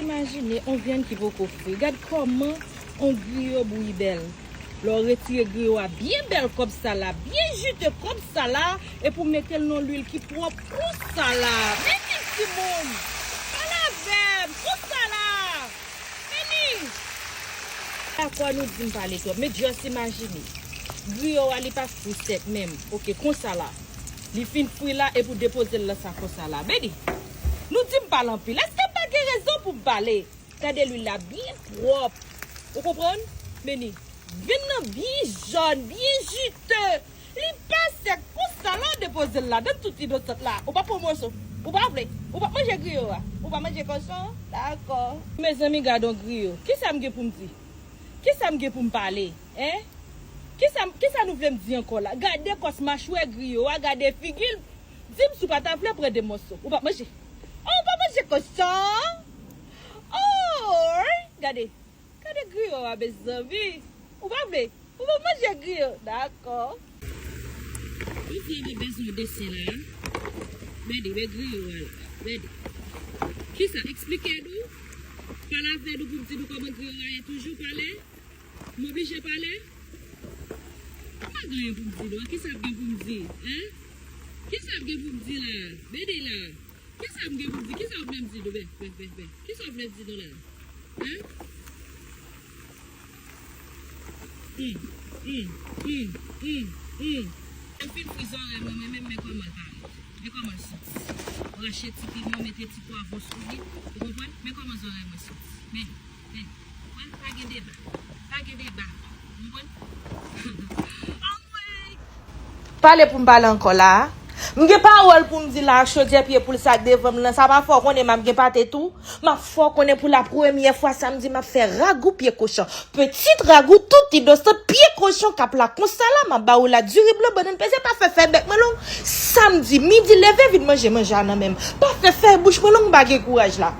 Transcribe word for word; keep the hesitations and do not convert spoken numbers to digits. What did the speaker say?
Imajine yon vyann ki poko fri. Gad kòman yon griyo bouyi bèl. Lè w retire griyo a byen bèl kòm sa la, byen jite kòm sa la, epi w mete l nan lwil ki pwòp konsa la. Men li timoun! Pale avè m! Konsa la! Men li! Dakò, nou di m pale twòp, men just imajine. Griyo a, li pa fri sèk menm. Oke, konsa la. Li fin fri la, epi w depoze l nan sa konsa la. Men li! Nou di m pale anpil. Èske m pa gen rezon pou m pale? Gade lwil la byen pwòp. Ou konprann? Men li. Vyann nan byen jòn, byen jite. Li pa sèk konsa lè w depoze l ladan tout inosant la. Ou pa pran moso. Ou pa vle. Ou pa manje griyo a. Ou pa manje kochon. Dakò. Mezanmi, gade yon griyo. Kisa m gen pou m di? Kisa m gen pou m pale? Hein? Kisa, kisa nou vle m di ankò la? Gade kòs machwè griyo a, gade figi l. Di m si w pa ta vle pran de moso. Ou pa manje. Oh, ou pa manje kochon? Oh, gade. Gade griyo a, mezanmi. Ou pa vle? Ou pa manje griyo? Dakò. Ou vrèman bezwen yon desen la? Mède, men griyo a la. Mède. Kisa? Eksplike nou. Pale avè nou pou m di nou kòman griyo a ye toujou, pale. M oblije pale? Pa gen anyen pou m di nou. Kisa ap gen pou m di? Hein? Kisa ap gen pou m di la? Mède la. Kisa m gen pou m di? Kisa w vle m di nou? Ben, ben, ben, ben. Kisa w vle m di nou la? Hein? Hum, hum, hum, hum, hum. Yo fin fri zòrèy mwen, mwen menm, men kòman l parèt. Men kòman l santi. Rache ti piman, mete ti pwavwon sou li. Ou konprann? Men kòman zòrèy mwen santi. Men, men. Wè, pa gen deba. Pa gen deba. Ou konprann? Anmwey! Pale pou m pale ankò la a. M gen pawòl pou m di la a, chodyè pye poul sa k devan m nan, sa pa fè w konnen m ap gen pate tou? M ap fè w konnen pou la premyè fwa samdi, m ap fè ragou pye kochon. Pitit ragou tout inosant pye kochon k ap la konsa la, m ap ba ou la diri blan, bannann peze, pa fè fè bèk mwen long. Samdi, midi leve, vin manje manje a nan men m. Pa fè fè bouch mwen long, m pa gen kouraj la.